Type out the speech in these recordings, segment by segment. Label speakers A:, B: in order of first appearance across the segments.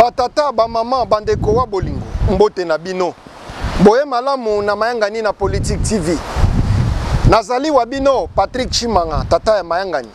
A: Batata, bamama, bandeko wa bolingo, mbote na bino. Boye malamu na Mayangani na Politique TV. Nazali wa bino Patrick Tshimanga, tata ya Mayangani.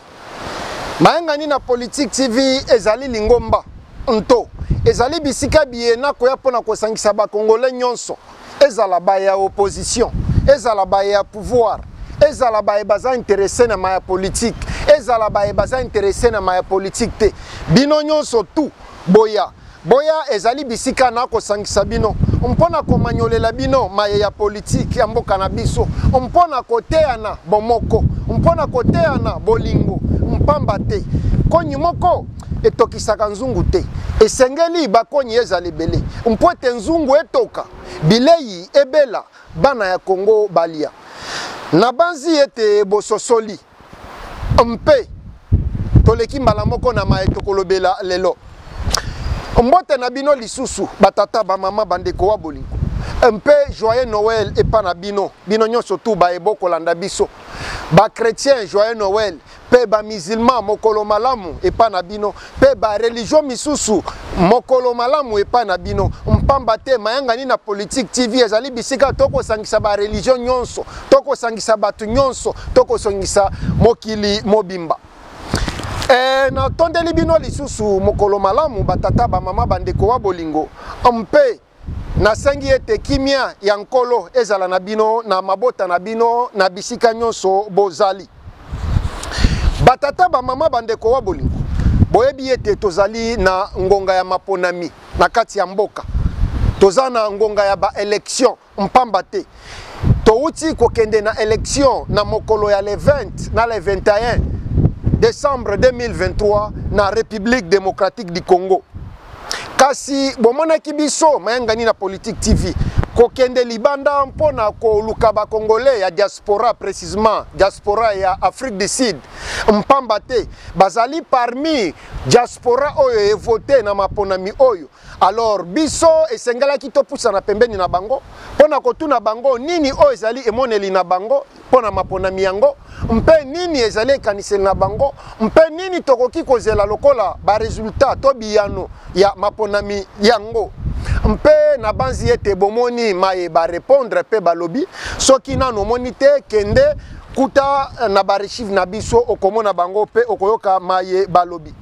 A: Mayangani na Politique TV ezali lingomba nto ezali bisika biye nakoya mpo na kosangisa bakongole nyonso, ezala baye ya opposition, ezala baye ya pouvoir, ezala baye baza interesse na maya politique, ezala baye baza interesse na maya politique te. Bino nyonso tu boya boya, ezali bisika na kosangisa bino mpo na komanyolela bino maye ya politike ya mboka na biso, mpo na koteyana bomoko, mpo na koteyana bolingo. Mpamba te konyi moko etokisaka nzungu te, esengeli bakonyi ezala ebele mpo ete nzungu etoka, bilei ebela, bana ya Kongo balia. Nabanzi ete bososoli mpe toleki mbala moko na maye tokolobela lelo. Mbote na bino lisusu batata, bamama, bandeko wa bolingo, mpe joyeux Noël epa na bino, bino nyonso tu baye bokolanda biso. Ba chrétien, joyeux Noël, mpe ba musulman, mokolo malamu epa na bino, mpe ba religion misusu, mokolo malamu epa na bino. Mpamba te Mayangani na Politique TV ezali bisika tokosangisa ba religion nyonso, tokosangisa bato nyonso, tokosangisa mokili mobimba. Natondeli bino lisusu mokolo malamu batata, bamama, bandeko wa bolingo, mpe nasengi ete kimia ya Nkolo ezala na bino, na mabota na bino, na bisika nyonso bozali. Batata, bamama, bandeko wa bolingo, boyebi ete tozali na ngonga ya maponami na kati ya mboka, toza na ngonga ya ba election. Mpamba te touti kokende na election na mokolo ya le 20 na le 21 décembre 2023 na République démocratique du Congo. Kasi bomonaki biso Mayangani na Politique TV kokende libanda mpo na koluka bakongolais ya diaspora, précisément diaspora ya Afrique du Sud. Mpamba te bazali parmi diaspora oyo evote na maponami oyo. Alors biso esengelaki topusana pembeni na bango mpo na kotuna bango nini oyo ezali emoneli na bango mpo na maponami yango, mpe nini ezali ekaniseli na bango, mpe nini tokoki kozela lokola baresultat to biyano ya maponami yango. Mpe nabanzi ete bomoni maye barepondre mpe balobi. Soki nanu omoni te, kende kuta na baarchive na biso, okomona bango mpe okoyoka maye balobi.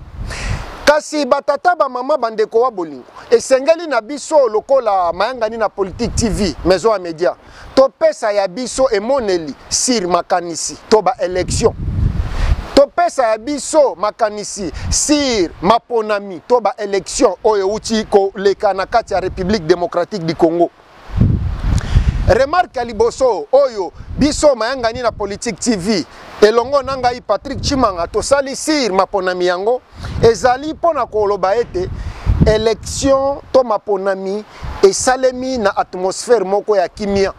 A: Kasi batata, bamama, bandeko wa bolingo, esengeli na biso lokola Mayangani na Politique TV, maison ya media, topesa ya biso emoneli sur makanisi to ba election, topesa ya biso makanisi sur maponami to ba election oyo euti koleka na kati ya République démocratique du Congo. Remarque ya liboso oyo biso Mayangani na Politique TV elongo na ngai Patrick Tshimanga tosali sur maponami yango, ezali mpo na koloba ete election to maponami esalemi na atmosphère moko ya kimia,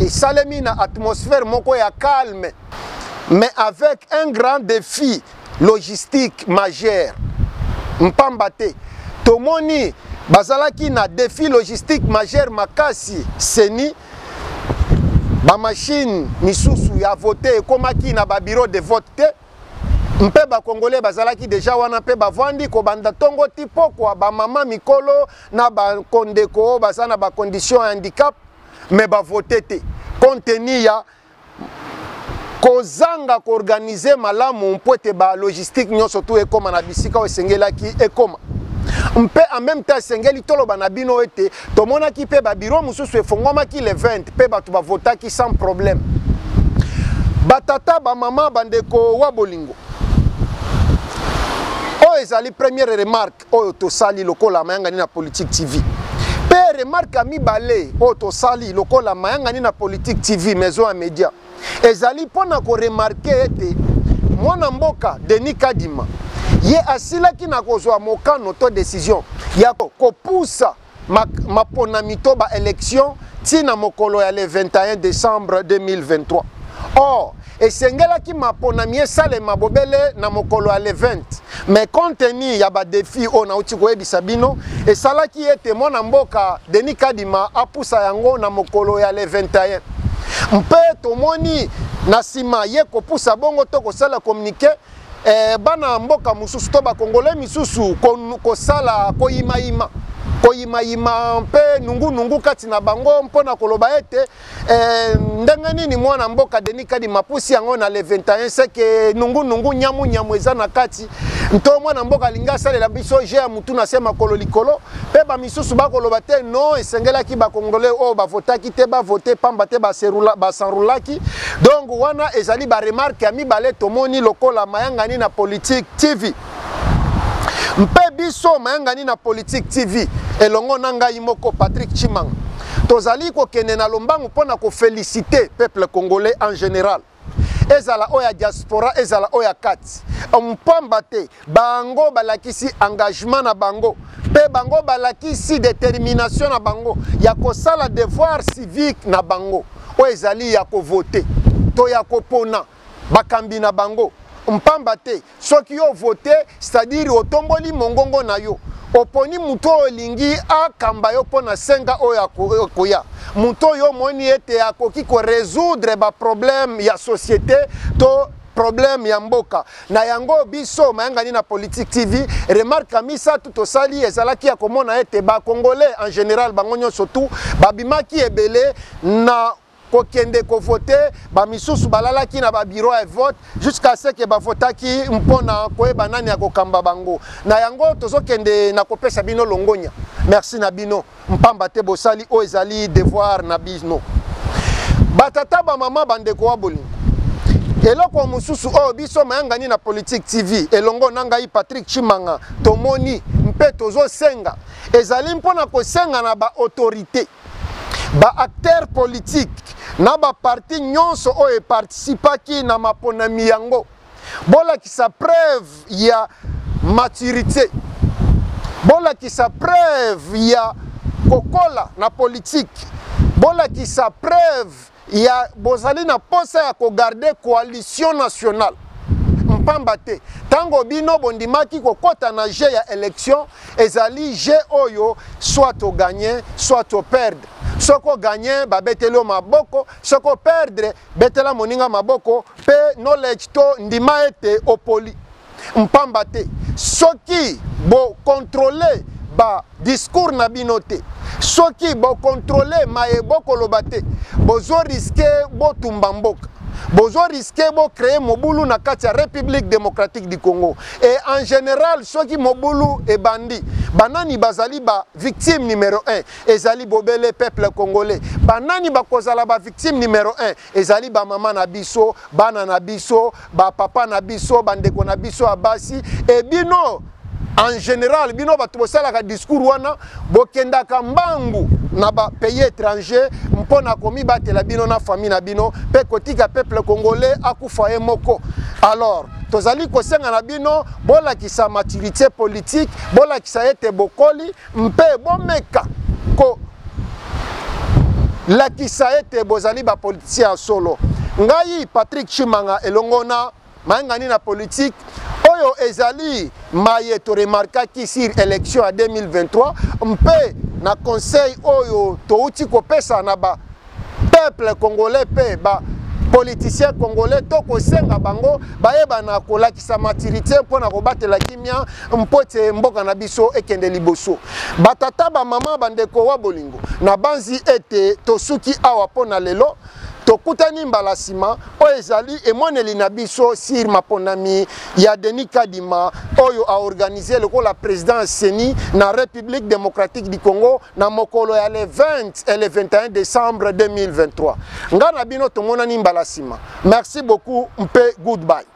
A: esalemi na atmosphère moko ya calme, mais avec un grand défi logistique majeur. Mpamba te tomoni bazalaki na défi logistique majeur makasi. CENI, bamachine misusu ya vote ekomaki na babureau de vote te, mpe bakongolais bazalaki deja wana mpe bavandi kobanda ntongo ti pokwa, bamama mikolo na bakondeko oyo baza na bacondition ya handicap, mais bavote te compte tenu ya kozanga koorganize malamu mpo ete balogistique nyonso tu ekóma na bisika oyo esengelaki ekóma. Mpe en même temps esengeli toloba na bino ete tomonaki mpe babiro mosusu efongwamaki le 20 mpe bato bavotaki sans problème. Batata, bamama, bandeko wa bolingo, oyo ezali première remarque oyo tosali lokola Mayangani na Politique TV. Mpe remarque ya mibale oyo tosali lokola Mayangani na Politique TV, maison ya media, ezali mpo na koremarke ete mwana mboka Denis Kadima ye asilaki na kozwa mokano to décision ya kopusa maponami to ba élection ntina mokolo ya le 21 décembre 2023. Or esengelaki maponami esalema bobele na mokolo ya le 20, mais compte tenu ya badefi oyo nauti koyebisa bino, esalaki ete mwana mboka Denis Kadima apusa yango na mokolo ya le 21. Mpe tomoni na nsima ye kopusa bongo to kosala communiqué. bana mboka mosusu to bakongole misusu kosala koyimayima koyimayima mpe nungunungu kati na bango mpo na koloba ete ndenge nini mwana mboka Denis Kadima apusi yango na le 21, seke nungunungu nyamunyamu eza na kati nto mwana mboka alingi asalela biso jeu ya mutu na se makolo likolo. Mpe bamisusu bakoloba te non, esengelaki bakongole oyo bavotaki te bavote pamba te basenrolaki. Donc wana ezali baremarque ya mibale tomoni lokola Mayangani na Politique TV. Mpe biso Mayangani na Politique TV elongo na ngai moko Patrick Tshimanga tozali kokende na lombangu mpona koféliciter peuple congolais en général, ezala oyo ya diaspora, ezala oyo ya kati, mpamba te bango balakisi engagement na bango mpe bango balakisi détermination na bango ya kosala devoir civique na bango oyo ezali ya kovote to ya kopona bakambi na bango. Mpamba te soki yo vote, c'est-à-dire otomboli mongongo na yo, oponi motu oyo olingi akamba yo mpo na senga oyo akoya, motu oyo omoni ete akoki korésoudre baproblème ya société to problème ya mboka. Na yango biso Mayangani na Politique TV, remarque ya misato tosali ezalaki ya komona ete bakongolais en général bango nyonso tu babimaki ebele na kokende kovote. Bamisusu balalaki na babureau ya vote jusqu'à ce que bavotaki mpona koyeba nani akokamba bango. Na yango tozokende na kopesa bino longonya, merci na bino, mpamba te bosali oyo ezali devoir na bino. Batata, bamama, bandeko wa bolingo, eloko mosusu oyo biso Mayangani na Politique TV elongo na ngai Patrick Tshimanga tomoni mpe tozosenga ezali mpona kosenga na baautorité, baacteur politique na baparti nyonso oyo eparticipaki na maponami yango, bolakisa preuve ya maturité, bolakisa preuve ya kokola na politique, bolakisa preuve ya bozali na posa ya kogarder coalition nationale. Mpamba te ntango bino bondimaki kokɔta na jeu ya élection, ezali jeu oyo soit ogagner, soit operdre. Soki ogagner, babeteli yo maboko; soki operdre, betela moninga maboko mpe knowledge to ndima ete opoli. Mpamba te soki bokontrole badiscours na bino te, soki bokontrole maye bokoloba te, bozorisquer botumba mboka, bozorisquer bocréer mobulu na kati ya République démocratique du Congo. Et en général, soki mobulu ebandi, banani bazali bavictime numéro 1? Ezali bobele peuple congolais. Banani bakozala bavictime numéro 1? Ezali bamama na biso, bana na biso, bapapa na biso, bandeko na biso ya basi. E bino en général, bino bato bosalaka discours wana, bokendaka mbangu na bapays étranger mpo na komibatela bino na famille na bino mpe kotika peuple congolais akufa ye moko. Alors tozali kosenga na bino bolakisa maturité politique, bolakisa ete bokoli mpe bomeka kolakisa ete bozali bapoliticien ya solo. Ngai Patrick Tshimanga elongo na Mayangani na Politique, oyo ezali maye toremarkaki sur élection ya 2023 mpe na conseil oyo touti kopesa na ba peuple congolais mpe ba politicien congolais, to kosenga bango bayeba na kolakisa maturité mpo na kobatela kimia mpo ete mboka na biso ekende liboso. Batata, bamama, bandeko wa bolingo, na banzi ete tosuki awa mpo na lelo. Tokutani mbala nsima. Oyo ezali emoneli na biso sur maponami ya Denis Kadima oyo aorganiser lokola président ya CENI na République démocratique du Congo na mokolo ya le 20 et le 21 décembre 2023. Ngai na bino tomonani mbala nsima. Merci beaucoup mpe goodbye.